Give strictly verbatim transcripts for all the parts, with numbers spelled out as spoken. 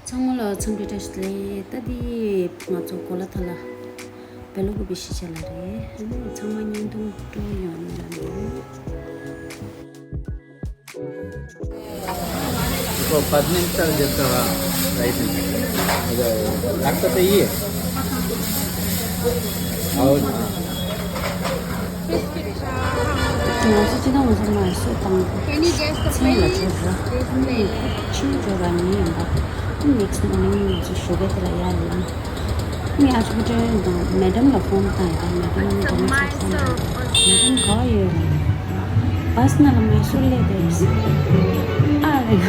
ཚང་མ་ལ་འཚམས་འདྲི་བཀྲ་ཤིས་བདེ་ལེགས། ད་འདི་ང་ཚོ་གོ་ལ་ཐ་ལ་བེ་ལོ་ཀུ་པི་གཞིས་ཆགས་ལ་རེད། ཚང་མ་བརྙན་ཐུང་སྤྲོ་ཡོང་ནས་ལ་ནས། इसको पद्मिनी सर जब तक राइट नहीं। अच्छा, डॉक्टर तो ये। और ང་ཚོ་སྤྱི་བཏང་ང་ཚོ་མ་སུ་དང་ཚན་ལ་བྱོས་འགྲོ། ཆིང་འགྲོ་ར་ནི་ཡིན་པ། ནེག་སི་མོར་ནིང་ང་ཚོ་ཞོགས་པ་དེ་ལ་ཡར་ལངས། ངས་ཨ་ཅག་པོ་ཊེ་དང་མེ་ཌམ་ལ་ཕོན་བཏང་ཡོད། ད་མེ་ཌམ་ནི་ད་ནི་ཚོགས་ས་འདྲ། མེ་ཌམ་ག་པར་ཡོད་རེད། བྷས་ནང་ལ་མའི་སུར་སླེབས་བསྡད་ཡོད། ཨ་རེད།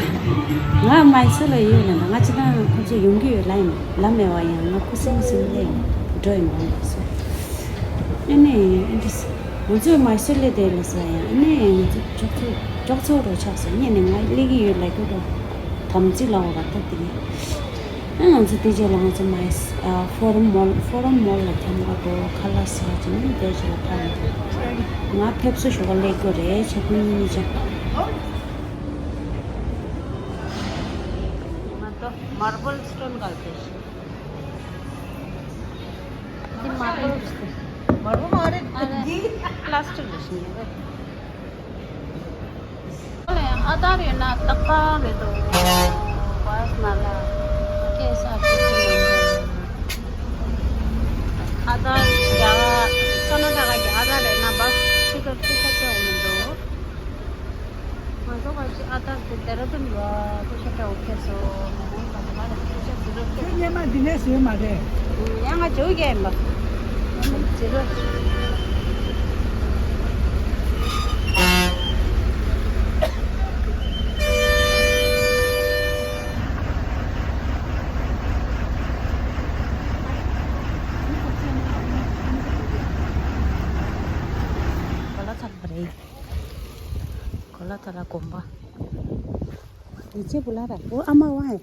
ང་མའི་སུར་ལ་ཡོད་ལབ་ན། ང་སྤྱི་བཏང་ཁོ་ཚོ་ཡོང་གི་ཡོད་ལབ་ཡིན། ལབ་མེད་པ་ཡང་ང་ཁུ་སིམ་སིམ་སླེབས་ཡིན། འགྲོ་ཡིན་པ་མ་ཟད། ཨ་ནི་ཨ་འདྲ་ཟེར། ང་ཚོས་མའི་སུར་སླེབས་བསྡད་ལ་ཟེར་ཡང་། ཨ་ནི་ང་ཚོ་ཅོག་ཙེ་ཅོག་ཙེ་རོ་ཆགས་སོང་། ངས་ནི་ང་སླེབས་ཀྱི་ཡོད་ལབ་རྒྱུ་རོ། དམ་ཚིག་ལ་འོ་ར་ད་དེ་ནི། ཨ་ང་ཚོ་དེ་རྗེས་ལ་ང་ཚོ་མའི་ཨ་ཕོ་རམ་མོལ། ཕོ་རམ་མོལ་ལ་འཁྱམ་ག་འགྲོ། ཁ་ལག་ཟ་བྱས་ནས་དེ་རྗེས་ལ་ཕར་ང་ཕེབས་བསུ་ཞུ་ག་སླེབས་དགོས་རེད། ཆ་ཀུན་གཉིས་ཆ། ང་ཚོ་མར་བལ་སི་ཊོན་ག་ལ་ཕེབས་སོང་། འདི་མར་བལ་རེད། མར་བལ་མ་རེད། ཨ་རེད། འདི་པ་ལ་སི་ཊིག་རེད་ཤི་རེད། ཨ་དར་ཡོད་ན་ཏག་ཏག་རེད་དོ། བྷས་ནང་ལ་སྐད་ཆ་བཤད་ཀྱི་ཡོད། ཨ་དར་རྒྱ་གར་ཀར་ན་ཊ་ཀ་གི་ཨ་དར་རེད་ན་བྷས་ཊི་ཀེ་ཊི་ཐུག་ས་ཆ་འོང་མི་འདུག་ང་ཚོ་ཁ་ཅིག་ཨ་ཐར་དེ་ཌེ་ར་ཌུན་ལ་སྐུ་ཞབས་འདྲ་བོ་ཕེབས་སོང་། ང་ཚོ་ང་ལ་སྐུ་ཞབས་དེ་རུ་ཁྱོད་ཕེབས་སྙེ་མ་འདི་ནས་བཟོས་མ་རེད། ཡང་ང་ཇོ་རྒྱ་ཡིན་པ། ང་ལ་དེ་རུ། ག་ལ་ཚར་བ་རེད། གོ་ལ་ཐ་ལ་དགོན་པ། ཡི་ཆེ་བུ་ལ་ར། འོ་ཨ་མ་ཝའི།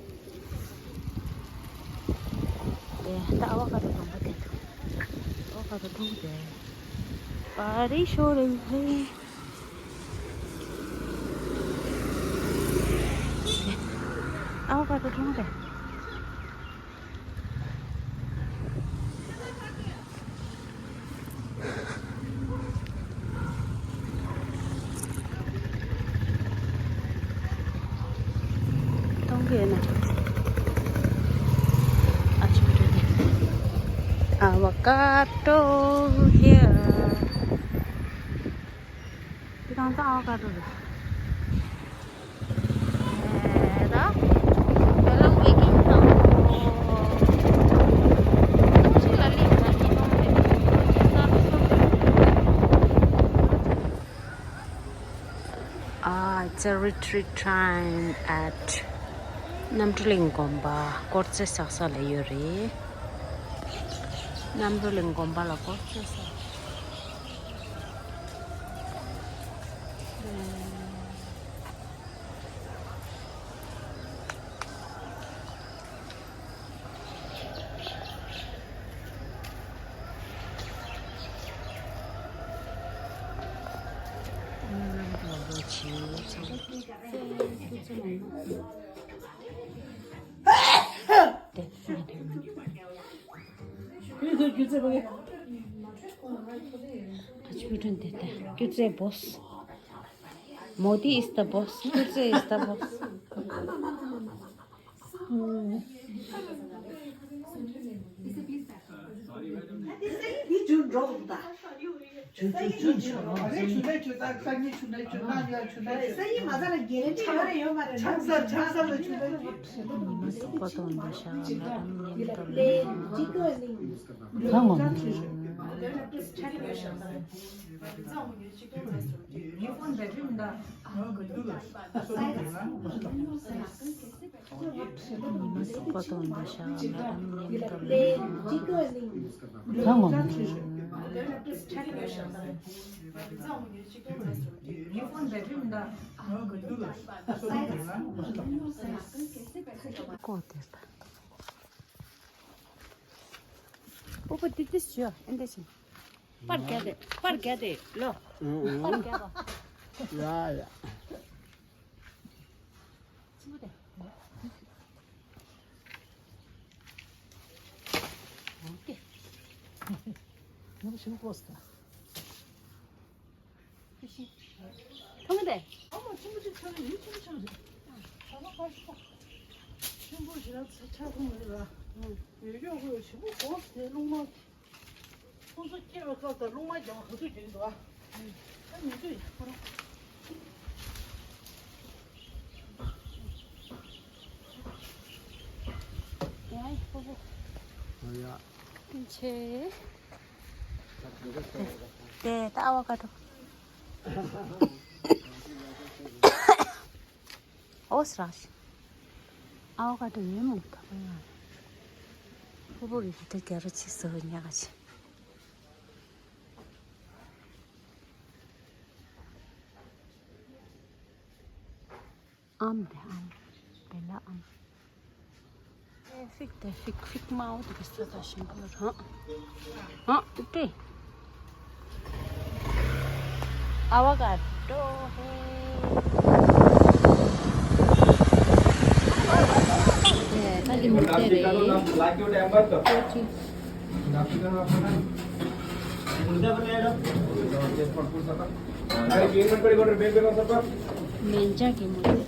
ཨེ་ད་ཨ་བ་ཀ་ཏོ་དགོན་པ་དེ་འདུག་ཨ་བ་ཀ་ཏོ་ཁྲོམ་དེ། པ་རི་ཤོ་རེ་རེ། ཨ་བ་ཀ་ཏོ་ཁྲོམ་དེ། གཏོང་གི་ཡོད་ན། ཨ་ཆུ་རེད། ཨ་བ་ཀ་ཏོ་ཧེ། འདི་རང་ཚོ་ཨ་བ་ཀ་ཏོ་རེད། Ah, it's a retreat time at གནམ་གྲུ་གླིང་དགོན་པ། དཀོར་རྫས་བསགས་ས་ལ་ཡོད་རེད། གནམ་གྲུ་གླིང་དགོན་པ་ལ་དཀོར་རྫས་བསགས། Modi is the boss. Kudze is the boss. ཨོ་པོ་ཏི་ཏི་ཞུ་ཨེ་འདྲ་ཞིག་པར་རྒྱག་དེ། པར་རྒྱག་དེ་ལོ། པར་རྒྱག་པ། ཡ་ཡ། ཆི་མོ་དེ། ཞིམ་པོ་སྐོས་ད། ཐུང་ངུ་དེ། ཨ་མ་ཆེན་པོ་ཅིག་ཆགས་ཡིན། ཆེན་པོ་ཆགས་རེད། ཨ་མ་ཁ་ཤས་ཆེན་པོ་ཞིག་ལ་ཆགས་ཐུབ་མ་རེད་ལ། ཡོད་ཀྱོག་ཁོས་ཞིམ་པོ་སྐོས་དེ་རླུང་མ། ཁོང་ཚོ་སྐྱེས་པའི་སྐབས་དང་རླུང་མ་རྒྱག་ག་ཚོད་རྒྱག་གི་འདུག་ཨ། ཨ་མི་འདུག་ཡ་ཁོ་རང་། ཡ་ཡ་ཧོ་ཧོ། ཨོ་ཡ། ཐུགས་རྗེ་ཆེ། དེ་ད་ཨ་བ་ཀ་ཏོ། ཨོ་སི་རག་ཤི། ཨ་བ་ཀ་ཏོ་ཡོད་མོ་ད་པ་ཡ། ཕུ་བོ་གི་དེ་ག་རུ་ཆི་སོ་ཉག་ག་ཆི། ཨམ་དེ་ཨམ། བེ་ལ་ཨམ། ཨེ་ཧྥིག་དེ་ཧྥིག་ཧྥིག་མའོ་དེ་གི་ས་ད་ཞིམ་པོ་རང་། ཨ་ཏེ། ཨ་བ་ཀ་ཏོ་ཧེ། ད་གི་མི་དེ་རེད། མེན་ཅག་གི་མི་དེ་རེད།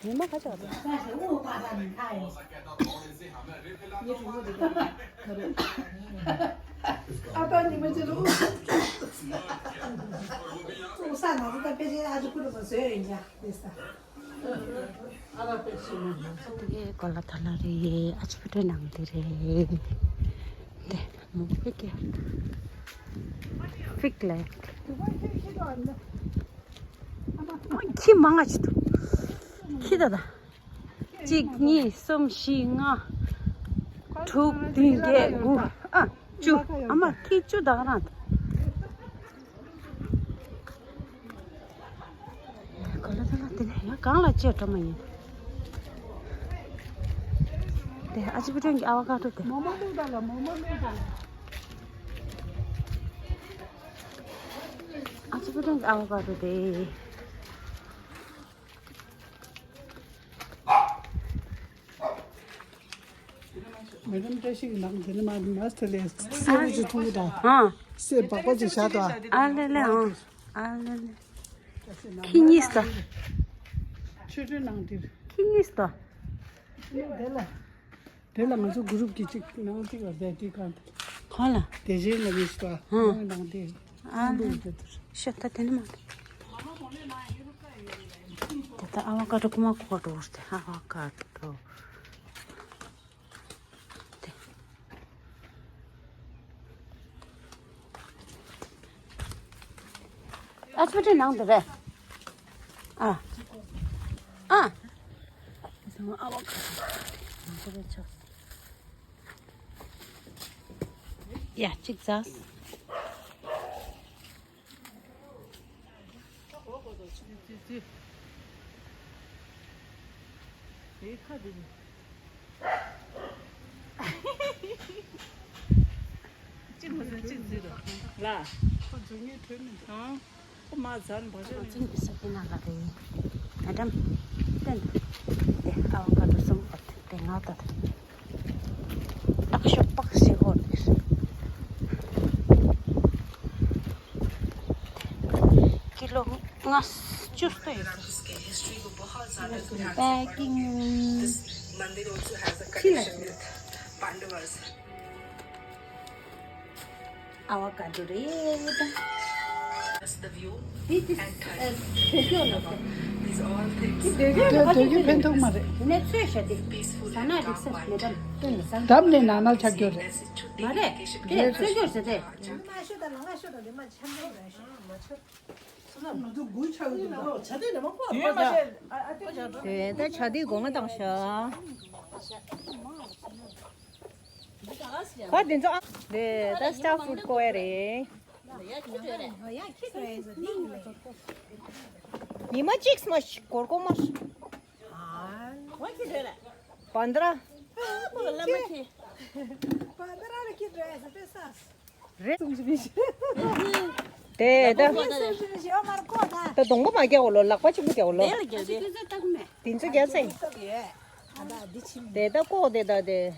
ཉི་མ་ཁ་ཆག་རེད། ཨ་ད་ཉི་མ་ཅི་ལོ། ཚོགས་ས་ན་ཚོ་ད་དཔེ་ཆའི་ཨ་ཅོ་ཁུ་རུ་མ་བཟོས་ཡིན་ཀྱང་དེ་ས། ཨ་ད་དཔེ་ཆའི་ནང་ཚོགས་དེ་གོ་ལ་ཐ་ལ་རེད། ཨ་ཅོ་ཕུ་ཏྲོའི་ནང་དེ་རེད། དེ་མོ་ཕིག་གི་ཕིག་ལེ། ཁྱི་མང་ང་ཅི་འདུག་ཁྱི་ད་ད། གཅིག་གཉིས་གསུམ་བཞི་ལྔ། དྲུག་བདུན་བརྒྱད་དགུ། ཨ་བཅུ། ཨ་མ་ཁྱི་བཅུ་ད་ག་རང་། ག་ལ་ད་ལ་དེ་ནས་ཡང་གང་ལ་བཅད་འགྲོ་མ་ཡིན། དེ་ཨ་ཅི་པུ་ཀྲོན་གྱི་ཨ་བ་ཀ་ཏོ་དེ། མོ་མོ་ལུག་ད་ལ་མོ་མོ་ལུག་ད་ལ། ཨ་ཅི་པུ་ཀྲོན་གྱི་ཨ་བ་ཀ་ཏོ་དེ། མེ་ཌམ་བཀྲ་ཤིས་ཀྱི་ནང་དེ་ནི་མ་མ་སྟེ་ལས་སེར་པོ་ཅིག་འཐུང་གི་དང་། ཨ། སེར་བག་པ་ཅིག་བཞག་དང་། ཨ་ལེ་ལེ་ཨང་། ཨ་ལེ་ལེ། ཁྱི་གཉིས་ད། ཆོས་སྒྲོན་ནང་འདིར། ཁྱི་གཉིས་ད། དེ་ལ། དེ་ལ་ང་ཚོ་གུ་རུབ་ཀྱི་གཅིག་ནང་གཅིག་ལ་བསྡད་དེ་གང་། གང་ལ། དེ་བཞིན་ལ་མི་ཤི་བ། ཨང་། ནང་དེ། ཨ་ལེ། ཤ་ད་དེ་ནི་མ། དེ་ད་ཨ་བ་ཀ་ཏོ་ཀུ་མ་ཀུ་ཀ་ཏོ་ཨོ་སྟེ་ཨ་བ་ཀ་ཏོ། དེ། ཨ་ཚོ་དེ་ནང་དུ་རེད། ཨ། ཨ། དེ་ཚང་མ་ཨ་བ་ཀ་ཏོ་ནང་དུ་རེད་ཆོག་ཡ་གཅིག་ཟ། ཨེ་ཁ་དེ་ནི། གཅིག་མ་ཟིན་གཅིག་ཟིན་རོ། ལ། ཁོ་རྫུན་ངའི་དོན་མི་འདུག་ཨང་། ཁོ་མ་ཟ་ནི་བ་ཞོ་ནི། ཅིང་གི་ས་ཀི་ན་ལ་རེད། ཨ་དམ། བསྟན་འདུག་དེ་ཨ་བ་ཀ་ཏོ་གསུམ་པ་དེ་ང་ད་ད། སྟག་ཤོག་པགས་ཤིག་ཧོར་ནས། ཀི་ལོ་ལྔ་བཅུ་ཙམ་ཡོད་ས་རེད། པེ་ཀིང་། ཕྱི་ལ་ཕྱི་ལ། ཨ་བ་ཀ་ཏོ་རེད། དེ་དེ་ཨ་དེ་སྡོད་ཀྱོག་ལ་དེ་སྡོད་ཀྱོག་ལ་སྡོད་ཀྱོག་ཕན་ཐོགས་མ་རེད། དེ་ནས་ཚོས་བྱ་དེ་ཟ་ན་རིག་ས་མེད་དམ། བསྟན་ལ་ཟ། བསྡམས་ནས་ནང་ན་ཆགས་རྒྱུ་རེད། མ་རེད། དེ་ཚོས་སྐྱོར་ཟེར་དེ། དེ་ད་བྱ་དེ་སྒོ་ང་བཏང་ཤག་ག་དེ་ཚོ་ཨ། དེ་ད་སི་ཊར་ཕུ་རུཊ་ཀོ་ཡ་རེད། ཉི་མ་གཅིག་མ་ཞིག་གོར་གོ་མ་ཞིག་བན་དྲ། རེད། དེ་ད། ད་གདོང་པ་མ་རྒྱག་གོ་ལོ། ལག་པ་གཅིག་པུ་རྒྱག་གོ་ལོ། དེ་ཚོ་རྒྱག་ཚེ། དེ་ད་ལྐོག་དེ་ད་དེ།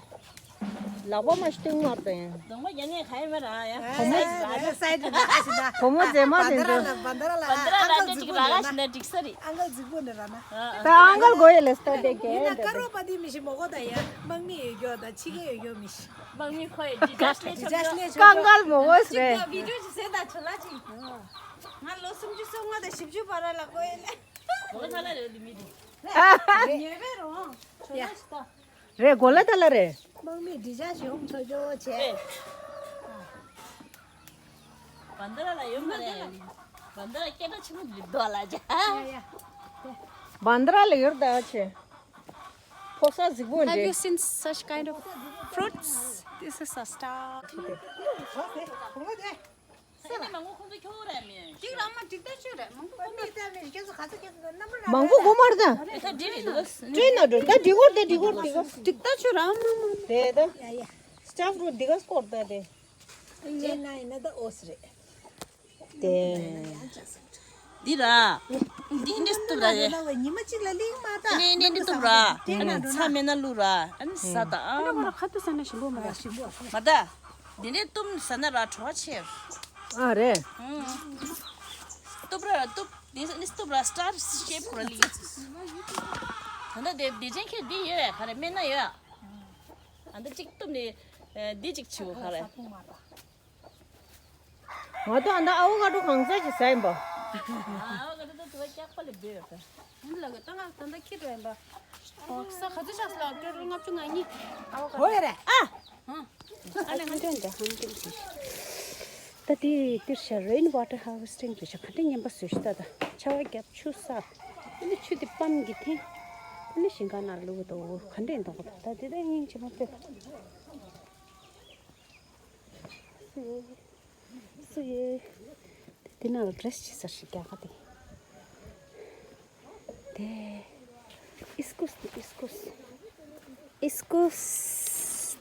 ལག་པ་མ་ཤི་སྟོན་མར་དང་། གདོང་པ་རྒྱ་ནས་ག་ཡི་མ་ར་ཡ། བུ་མོ་སའི་ཌི་ལ་ཨ་ཤི་ད། བུ་མོ་མཛེས་མ་དེ་ཚོ། བན་དར་ལ་བན་དར་ལ་བན་དར་ལ་ཨང་ཀལ་འདྲ་ཅིག་ར་ག་ཤི་ན་འགྲིག་ས་རེད། ཨང་ཀལ་རྫིག་པོ་འདི་ར་ན། ད་ཨང་ཀལ་གོ་ཡི་ལས་ད་དེ་ཡིན་ན་ཀ་རོ་པ་དེ་མི་ཤི་མོ་གོ་ད་ཡ། དམག་མི་ཡོད་རྒྱུ་ད་ཕྱི་གེ་ཡོད་རྒྱུ་མི་ཤི། དམག་མི་ཁོ་ཡི་ཌི་ཇ་ལས་ཆོག་ཀང་ཀལ་མོ་གོ་སི་རེད། བི་ཌིའོ་ཅིག་ཟེར་ད་ཆོ་ལ་ཅིག་ང་ལོ་སུམ་ཅུ་སོ་ལྔ་དང་བཞི་བཅུ་བར་ལ་གོ་ཡི་ལས། གོ་ལ་ཐ་ལ་རེད་ལི་མི་དེ། ཉེ་བའི་རོང་། ཆོ་ལ་ཤི་ད། རེད། གོ་ལ་ཐ་ལ་རེད། དམག་མི་འདི་ཅག་ཞིག་ཡོང་ཆོག་ཆོག་བྱས། བན་དར་ལ་ཡོད་མ་རེད། བན་དར་ལ་སྐད་གྲགས་ཆེན་པོ་འདི་འདུག་ལ་ཅག་བན་དར་ལ་ཡོད་ད་ཆེ། ཕོ་ས་གཟིག་པོ་Have འདི། You seen such kind of fruits? This is a star. ས་ནས་མང་པོ་ཁོང་ཚོ་ཁྱོད་ར་མེད། གཅིག་རང་མ་འགྲིག་ད་ཤོད་རེད་མང་པོ་ཁོ་མི་ད་མེད་ཁྱོད་ཚོ་ག་ཚོད་ཁྱོད་ཚོ་རྣམ་པ་མང་པོ་གོ་མར་ད། ད་འདི་རེད་འདུག་ག་ཊི་ན་འགྲོ་ད་འགྲིག་གོ་ད་འགྲིག་གོ་འགྲིག་གོ་འགྲིག་ད་ཤོད་རང་མ་མ། དེ་ད། ཡ་ཡ། སི་ཊ་ཕི་རུ་ཊི་འདི་ག་སྐོར་ད་དེ། ཅེན་ན་ཡིན་ན་ད་ཨོ་སི་རེད། དེ། འདི་ར། འདི་འདི་སྟུབ་ར་རེད། ཉི་མ་གཅིག་ལ་ལིང་མ་ད། འདི་འདི་སྟུབ་ར། ཨ་ནི་ཚྭ་མེད་ན་བླུག་ར། ཨ་ནི་ཟ་ད་ཨ་མ། ཁ་ཏུ་ཟ་ན་ཞིམ་པོ་མ་ར་ཞིམ་པོ། མ་ད། འདི་འདྲའི་གཏུམ་ཟ་ན་ར་བྲོ་བ་ཆེ། ཨ་རེད། སྟུབ་ར་སྟུབ་འདི་འདི་སྟུབ་ར་སི་ཊར་ཤེབ་ར་ལི། ད་ལྟ་དེ་དེ་ཅན་ཁྱེད་འདི་ཡོད་ག་རེ་སྨན་སྣ་ཡོད། ཨ་འདི་གཅིག་གཏུབ་ནི་འདི་གཅིག་བྱིའུ་ག་རེ། ང་ཚོ་ཨ་ད་ཨ་བོ་ཀ་ཌོ་གང་ཚ་ཞིག་ཟ་ཡིན་པ། ཨ་བོ་ཀ་ཌོ་ད་དུ་བ་སྐྱག་པ་ལས་བོད་ཡོད་པ། ཡིན་ལ་གི་ད་ང་ད་ད་ཁྱི་འགྲོ་ཡིན་པ། ཨོ་ས་ག་ཚོད་ཆགས་སོ་ལ་ཀྲོ་ཀྲོ་ལྔ་བཅུ་ང་གཉིས། ཨ་བོ་ཀ་ཌོ། ཧོ་ཡ་རེད་ཨ། ཧང་། ཨ་ལེ་ཧང་ཏོན་ད་ཧང་ཏོན་ཞིག་ད་དེ་དེར་ཤ་རེན་ཝ་ཊར་ཧར་ཝེ་སི་ཊིང་རེད་ཤག་ག་འདྲ་ངན་པ་བཟོས་ཤག་ད་ད་ཆར་པ་བརྒྱབ་ཆུ་ས། ཨ་ནི་ཆུ་དེ་པམ་གྱི་འཐེན། ཨ་ནི་ཞིང་ཁ་ནང་བླུགས་འདུག་ག་འདྲ་ཡིན་མདོག་ད་དེ་ད་སྙིང་རྗེ་མོ་དཔེ། སུ་ཡོད། སུ་ཡོད། དེ་ནང་ལ་ཌི་རེ་སི་ཅི་ཟེར་ཞིག་རྒྱག་ག་དེ། དེ། ཨིས་ཀུས་དེ་ཨིས་ཀུས། ཨིས་ཀུས།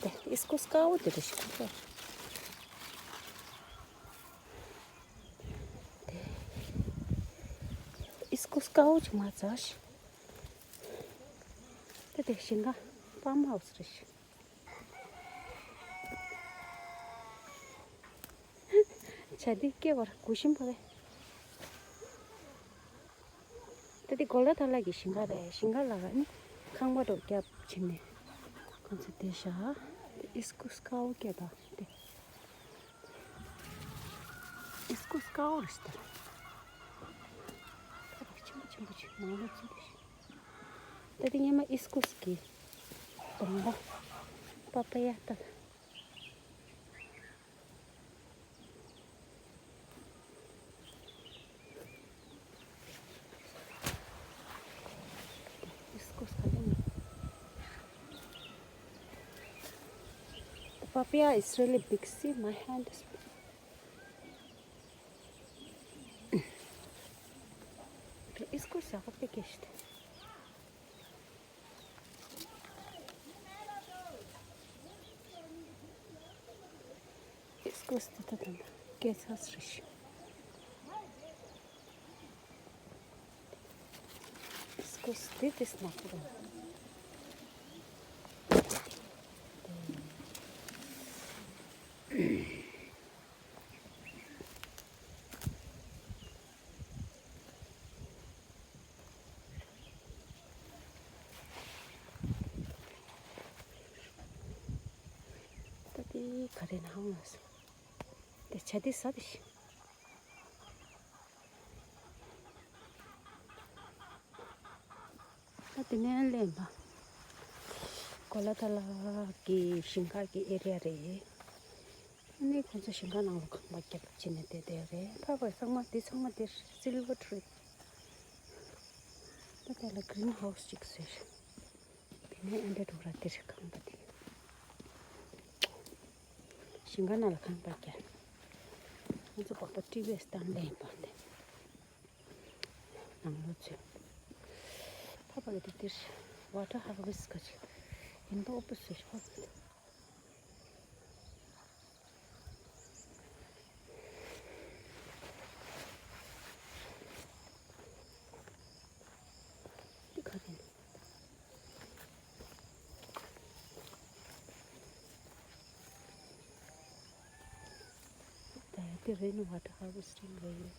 དེ་ཨིས་ཀུས་དཀར་པོ་དེ་རེད་ཤག་དེ། ཨིས་ཀུས་དཀར་པོ་ཅིག་མ་ཚར་ཤག་དེ་དེ་ཞིང་ཁ་ཕརམ་ཧའུ་སི་རེད་ཤག་བྱ་དེ་སྐྱེ་བར་གུ་ཤིན་པ་རེད། ད་དེ་གོ་ལ་ཐ་ལ་གི་ཞིང་ཁ་རེད། ཞིང་ཁ་ལ་ནི་ཁང་པ་འདྲ་བརྒྱབ་ཕྱིན་ནས་ཁོང་ཚོ་བསྡད་ཤག་དེ་ཨིས་ཀུས་དཀར་པོ་སྐྱེས་པ་དེ། ཨིས་ཀུས་དཀར་པོ་རེད་ཤག་ད་ཆེན་པོ་ཆེན་པོ་ཅིག་ནང་ལོགས་ཚུད་དེ་ཤག་ད་དེ་སྔོན་མ་ཨིས་ཀུས་ཀྱི་སྡོང་པོ་པ་པ་ཡ་ད། Hibiscus color. The papaya is really big. See, my hand is big. Hibiscus ཡག་པོ་དཔེ་སྐྱེས་ཤག Hibiscus དེ་ད་ད་ད་སྐྱེས་ཚར་རེད་ཤག Hibiscus དེ་དེ་སྣ་ཁ་རེད། ད་དེ་ག་རེ་ནའང་ལ་སོ། དེ་ཆ་དེ་ས་དེ་ཤི། ད་དེ་ནས་ལེན་པ། གོ་ལ་ཐ་ལ་གི་ཞིང་ཁ་གི་ཨེ་རི་ཡ་རེད། ཨ་ནི་ཁོང་ཚོ་ཞིང་ཁ་ནང་ལ་ཁང་པ་རྒྱབ་བྱས་ནས་བསྡད་བསྡད་རེད། ཕར་བར་ཚང་མ་འདི་ཚང་མ་འདིར་སིལ་ཝར་ཊི་རི། ད་དེ་ལ་གི་རིན་ཧའུ་སི་ཅིག་བཟོས་ཤག་དེ་ནས་ཨ་འདྲ་འགྲོ་ར་འདིར་ཁང་པ་དེ། ཞིང་ཁ་ནང་ལ་ཁང་པ་རྒྱབ། ཁོང་ཚོ་པགས་པ་ཊི་ཝི་ཨེ་སི་བཏང་ལེན་པ་དེ། ནང་ལོགས་ཚུད། ཕ་པ་གི་དེ་འདིར་ཝ་ཊར་ཧར་ཝེ་སི་ཊི་ག་ཅིག་ཡིན་མདོག་པོ་བཟོས་ཤག་འདི་ག་རེ་ཡིན། དེ་rain water harvesting རེད།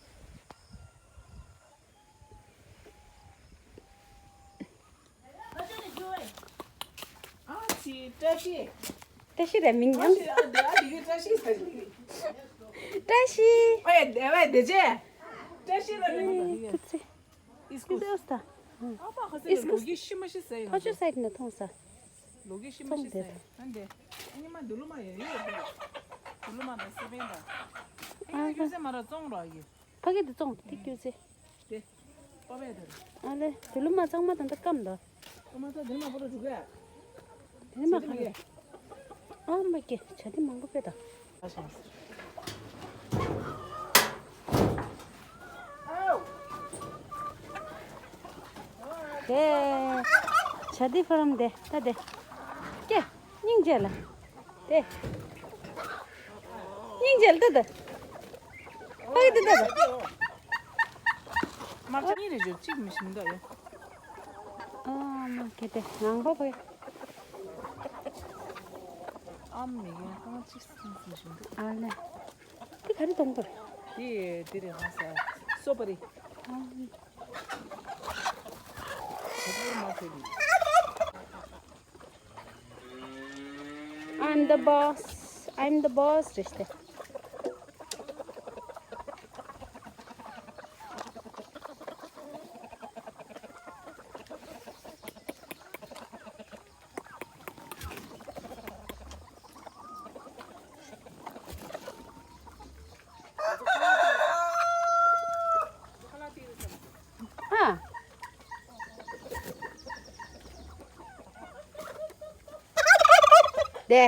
བཀྲ་ཤིས་རེད་མིང་ཡང་། བཀྲ་ཤིས། ཨེ་བཀྲ་ཤིས་རེད་མིང་། ཨེ་ཙི་ཙི། ཨིས་ཀུ་ཨིས་ཀུ། ཕ་ཆོས་སའིད་ནས་མཐོང་ས། ལོ་གི་ཤི་མ་ཤི་ཟེར། ཨ་འདི། ཉི་མ་འདི་ལོ་མ་ཡོད་ཡོད་འདི། ལོ་མ་དང་སེ་བན་དང་། ཨ་ཡོད་ཟེར་མ་ར་བཙོང་ར་ཡོད། ཕ་གི་འདི་བཙོང་འདི་སྐྱོ་ཟེར། དེ། པ་པའི་དེ། ཨ་ལེ་དེ་ལོ་མ་གཙང་མ་དང་ད་སྐམ་ད། ལོ་མ་ད་དེ་ལོ་མ་པོ་ར་འགྲོ་ག། དེ་ལོ་མ་ག་རེ། ཨ་མ་ཀེ་བྱ་དེ་མང་པོ་པེ་ད། དེ། བྱ་དེ་ཕ་རམ་དེ་ད་དེ། ཀེ། སྙིང་རྗེ་ལ། དེ། སྙིང་རྗེ་ལ་ད་ད། ཕ་གི་ད་ད་ད། མ་གཉིས་རེ་བརྗོད་གཅིག་མི་ཤིང་ད་ཡོད། ཨ་མ་གེ་དེ་ནང་པ་བོ། ཨ་མི་གེ་ཁང་གཅིག་སིང་སིང་ཤིང་འདུག་ཨ་ལེ། དེ་ག་རེ་གཏོང་པར། དེ་དེ་རེད་ཧ་ས། སོ་པ་རེད། ཨ་ལེ། ཁོ་པར་མ་ཐོས་རེད། I'm the boss. I'm the boss རེད་ཤག་ཨ། དེ།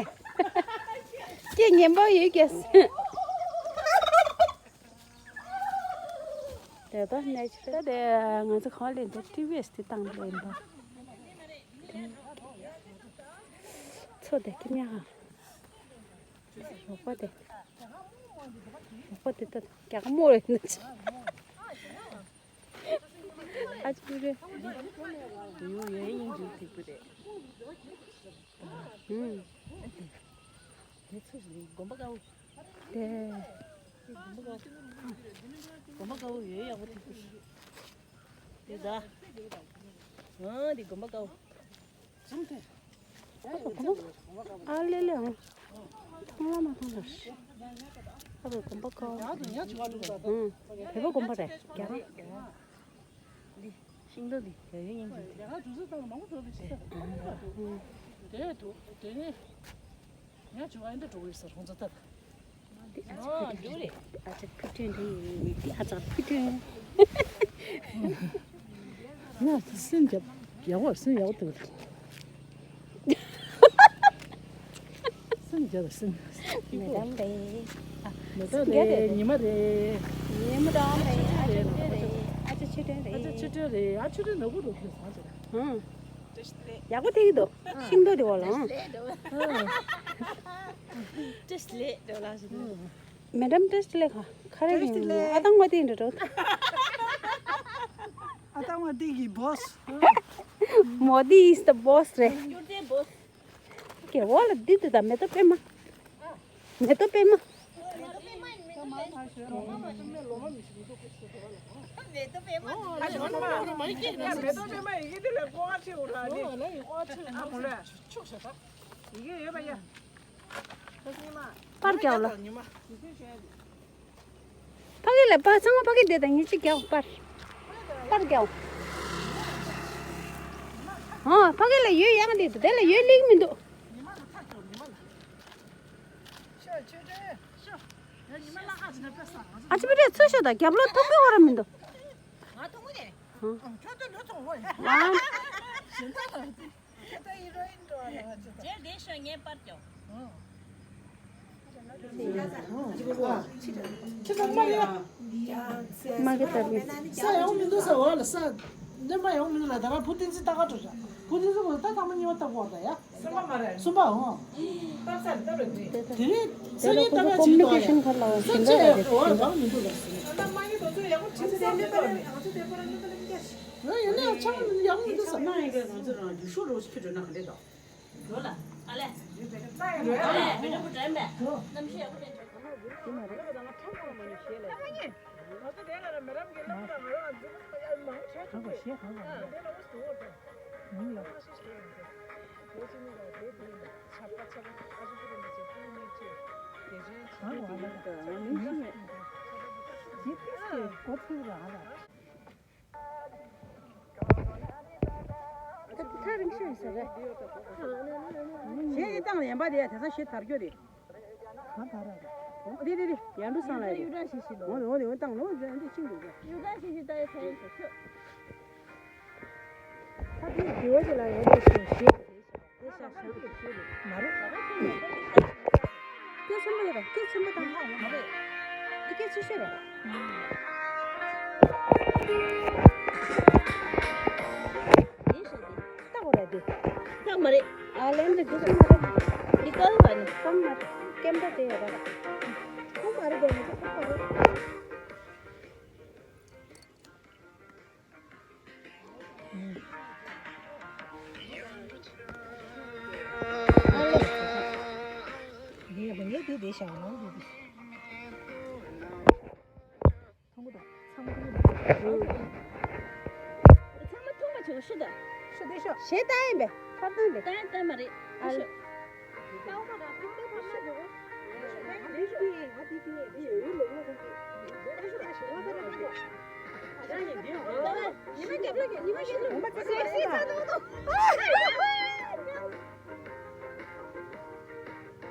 ཁྱེད་ངན་པ་ཡོད་ཀྱག་དེ་ད་ནེ་ཆུ་རལ། དེ་ང་ཚོ་གང་ལས་འདི་ཊི་ཝི་ཨེས་དེ་བཏང་ལས་འདུག་མཚོ་དེ་ཁྱི་མྱ་ཧ། རོགས་པ་དེ། རོགས་པ་དེ་ད་རྒྱ་མོ་རེད་ན་ཆ། ཨ་ཅི་རེད། ཡོ་ཡོ་ཡིན་འཇུག་ཐིག་པོ་རེད། ཧུམ། དེ་ཚོ་ཞིག་དགོན་པ་དཀར་པོ། དེ། དགོན་པ་དཀར་པོ། དགོན་པ་དཀར་པོ་ཡོད་ཡག་པོ་ཐིག་པོ་ཞིག་དེ་ད། ཨ་དེ་དགོན་པ་དཀར་པོ། ཟུམ་དེ། ཨ་ལེ་ལེ་ཨང་། ཐང་ལ་མ་ཐང་ལ། ཨ་བོད་དགོན་པ་དཀར་པོ། ཡག་དུ་ཡག་བྱུང་བ་འདུག་ད། ཧུམ། བོད་པ་དགོན་པ་རེད་རྒྱ་རེད། འདི་ཤིང་སྡོང་འདི་ཡ་ཡོད་ཉན་གྱི་འདུག་ལས་ཀ་གྲུ་གཟིངས་བཏང་ལ་མང་པོ་འགྲོ་གི་ཤི་ས་ཁོང་ཁ་འགྲོ། དེ་འདུག་དེ་ནས་ཉ་བྱུ་བ་ཨེ་འདྲ་འགྲོ་གི་ཡོད་ས་རོང་ཚ་ཐབ། འདི་ཨ་ཅག་ཨོ་ཕི་ཀྲིན་འདི་ཨ་ཅག་ཕི་ཀྲིན་འདི་འདི་ཨ་ཅག་ཕི་ཀྲིན། ང་སེམས་རྒྱབ་ཡག་པོ་སེམས་ཡག་པོ་འདུག་སེམས་རྒྱ་དང་སེམས། མེ་ཏམ་རེད། མེ་ཏམ་རེད། ཉི་མ་རེད། ཉི་མ་ཏམ་རེད། ཨ་ཅག་ཆོས་སྒྲོན་རེད། ཨ་ཅག་ཆོས་སྒྲོན་རེད། ཨ་ཅག་ཆོས་སྒྲོན་རེད། ཨ་ཆོས་སྒྲོན་ནོར་བུ་རུ་ཁྱོད་བཟང་ཟེར། ཧུང་། ཡག་པོ་ཐེག་གི་འདུག་ཤིང་ཏོག་དེ་བ་ལ། ཧུང་། མེ་ཏམ་བཀྲ་ཤིས་བདེ་ལེགས། ག་རེ་ཡིན། ཨ་ཏང་མོ་དི་འདྲ་འགྲོ། ཨ་ཏང་མོ་དི་གི་བོ་སི། མོ་དི་is the boss རེད། ཀྱེ་འོ་ལ་འདི་འདི་དང་མེ་ཏོག་པད་མ། མེ་ཏོག་པད་མ། པར་རྒྱག་ལ། ཕ་གི་ལ་པ་ཚང་མ་ཕ་གི་དེ་དང་ཉི་ཅི་རྒྱག་པར། པར་རྒྱག་ཨ་ཕ་གི་ལ་ཡོད་ཡག་འདི་དེ་ལ་ཡོད་ལིག་མི་འདུག་ཨ་ཅི་པི་རེ་ཚུར་ཤོག་དང་རྒྱབ་ལོག་མཐོང་གི་བ་ར་མི་འདུག་ཨ། ཁྱེད་དེ་ཤོད་ངས་པར་རྒྱོབ། ཁྱེད་ཚང་མ་ལ་ཡ། མ་གི་ཏར་ལི། ས་ཡོང་མི་འདུག་ས་འོག་ལ་ས། སྣོན་པ་ཡོང་མི་འདུག་ལ་ད་རང་བུ་བསྟན་འཛིན་ལྟ་ག་འགྲོ་ཤག་བུ་བསྟན་འཛིན་གོ་ད་ཚང་མ་གཉིས་པ་ལྟ་གོ་ད་ཡ། གསུམ་པ་མ་རེད། གསུམ་པ་འོ། སྟབས་ས་རེད་སྟབས་རེད་དེ། དེ་རིང་ས་ཡི་ལྟ་ག་བྱེད་འདུག་ཡ། ས་ཆེ་འོག་ལ་མི་འདུག་ལ་སུ། ཨ་ན་མ་གི་དོ་ཚོ་ཡག་པོ་བྱེད་ས་ས་མི་འདུག་ལ། ཡ་ཡ་ལ་ཡ་ཆང་ཡག་པོ་མི་འདུག་ས། ན་ཡི་ག་ང་ཚོ་རང་རྒྱུ་ཤོག་རོགས་ཤིག་ཁྱོད་འགྲོ་ན་ག་འདྲས་དང་། འགྲོ་ལ། ཨ་ལས། འགྲོ་ལ། བེ་ཏྲ་པུ་དྲན་པས། གནམ་གཤིས་ཡག་པོ་རེད། དེ་མ་རེད། ཁ་པར་ཞེས་ཁ་པར། མིང་ལ། ཨ་ཝ་ལ། ཇི་ཏིས་ཀྱི་གོ་ཚུལ་ར་ལ། ད་ཐག་རིང་ཤོས་ཡིན་ས་རེད། གཞས་ཡི་སྟངས་ལ་ཡན་པ་དེ་ཡ་དེ་ཚོ་གཞས་དར་རྒྱུ་རེད། གང་དར་ར་རེད། འོ་དེ་དེ་དེ་ཡར་འགྲོ་སང་ལ་རེད། གཡུ་སྦྲང་ཞིག་ཞིག་འོ་དེ་འོ་དེ་འོ་བཏང་ནོ་དེ་འདི་ཤིང་འདུག་ག་གཡུ་སྦྲང་ཞིག་ཞིག་ལྟ་ཡི་ཚ་ཡི་ཞིག་ཤོད། ད་དེ་དེ་འོ་དེ་ལ་ཡོད་དེ་ཞིག་གཞས་དེ་ཤ་ཤ་དེ་ཤོད་རེད། མ་རེད། སྐད་ཆེན་པོ་ཡོད་རེད། སྐད་ཆེན་པོ་བཏང་ཧ་ཡོད་མ་རེད། འདི་སྐད་ཆེ་ཤོས་རེད། ལྟ་དགོས་རེད་དེ། ལྟ་མ་རེད། ཨ་ལན་དེ་དེ་ཚོ་མ་རེད། འདི་ཀ་ལ་བ་ནི། ཀམ་མ་རེད། ཀེམ་ར་དེ་ཡོད་ར། ཀམ་མ་རེད་དེ་ནི་ཀམ་མ་རེད། ཨ་ལེ། འདི་ཡོད་པ་ངས་འདི་དེ་བཞག་ནང་འདི་དེ། ཚང་མ་དང་ཚང་མ་ཀུན་ནས་ཚང་མ་མཐོང་བ་བྱེད་པ་ཤོད་ད། ཤོད་དེ་ཤོད། གཞས་ལྟ་ཡིན་པས་ཐར་ཐང་དེ། ལྟ་ཡིན་ལྟ་མ་རེད། ཨ་ཤོད། ཉི་མ་རྒྱབ་ལ་ཉི་མ་རྒྱབ་ལ།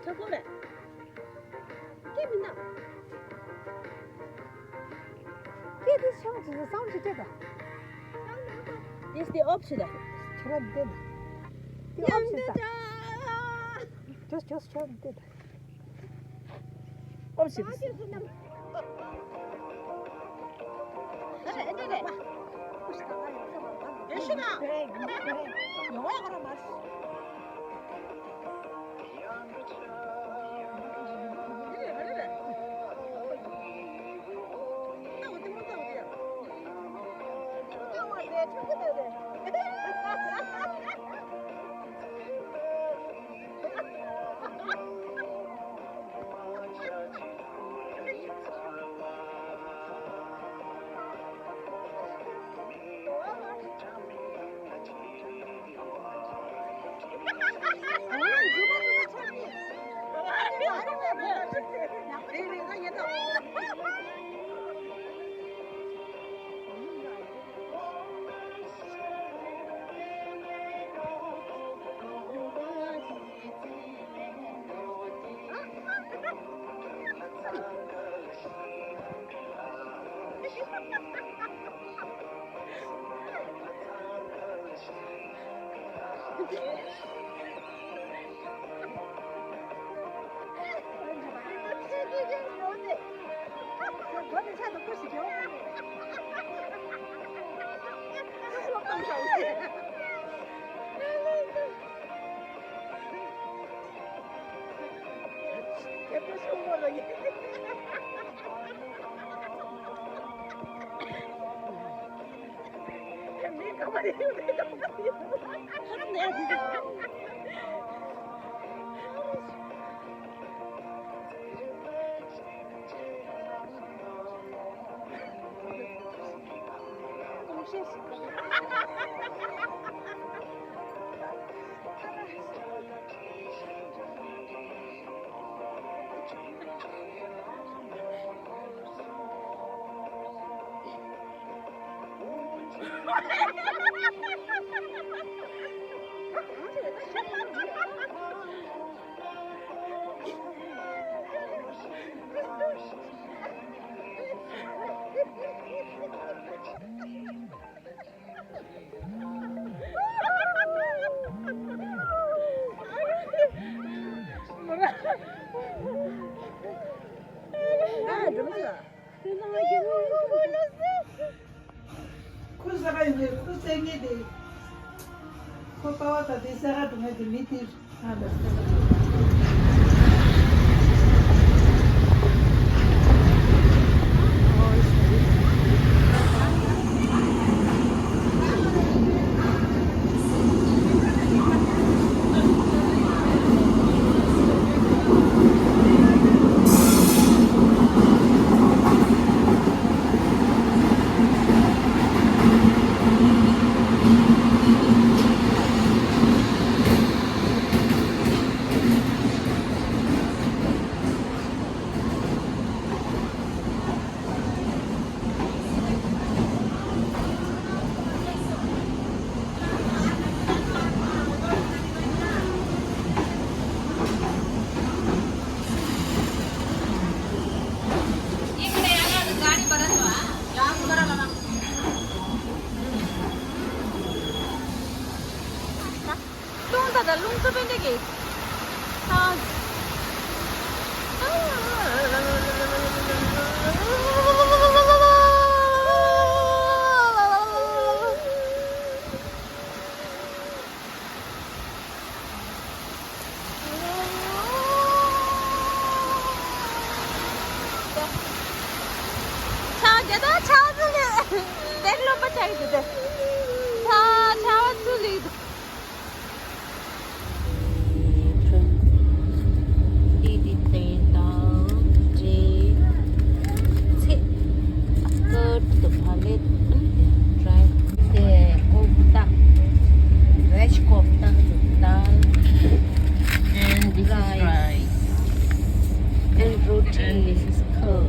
ཁྱོད་ཁོ་རེད། ཁྱེད་མི་ན། ཁྱེད་དེ་ཆང་ཅི་ཟེར་བསམ་ཅི་སྤྲད་ད། དེས་དེ་ཨོབ་ཆི་ད། ཁྱོད་ར་འདི་ན། དེ་ཨོབ་ཆི་ད། ཇོས་ཇོས་ཁྱོད་འདི་ད། ཨོབ་ཆི་ད། ཁོ་ས་ག་ཡོད་མེད་ཁོ་བཙལ་མཁན་དེ། ཁོ་པ་བ་དང་དེ་ས་ག་འགྲོ་མཁན་དེ་མི་དེ། ད་རླུང་འཚུབ་པའི་འདྲ་གི། ཨ། ཆར་རྒྱག་ད། ཆར་ཚུ་ལི་དེག་ལོ་པ་ཆགས་འདུག་དེ། ཆར་ཆར་ཚུ་ལི་འདུག Did it, they down, J, C, go to the palette and try the kofta, veg kofta, dal, and this is rice, and roti, and this is curd,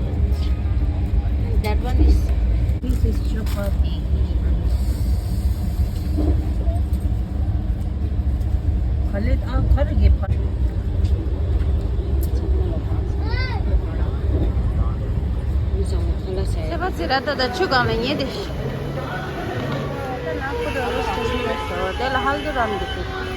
and that one is, this is chapati. ཁ་ལེ་ཨ་ཁ་རི་གི་ཕ། ཚེ་བ་ཚེ་ར་ད་ད་ཆུ་གང་ལ་ཉེ་དེ། དེ་ལ་ཧལ་དུ་རམ་འདུག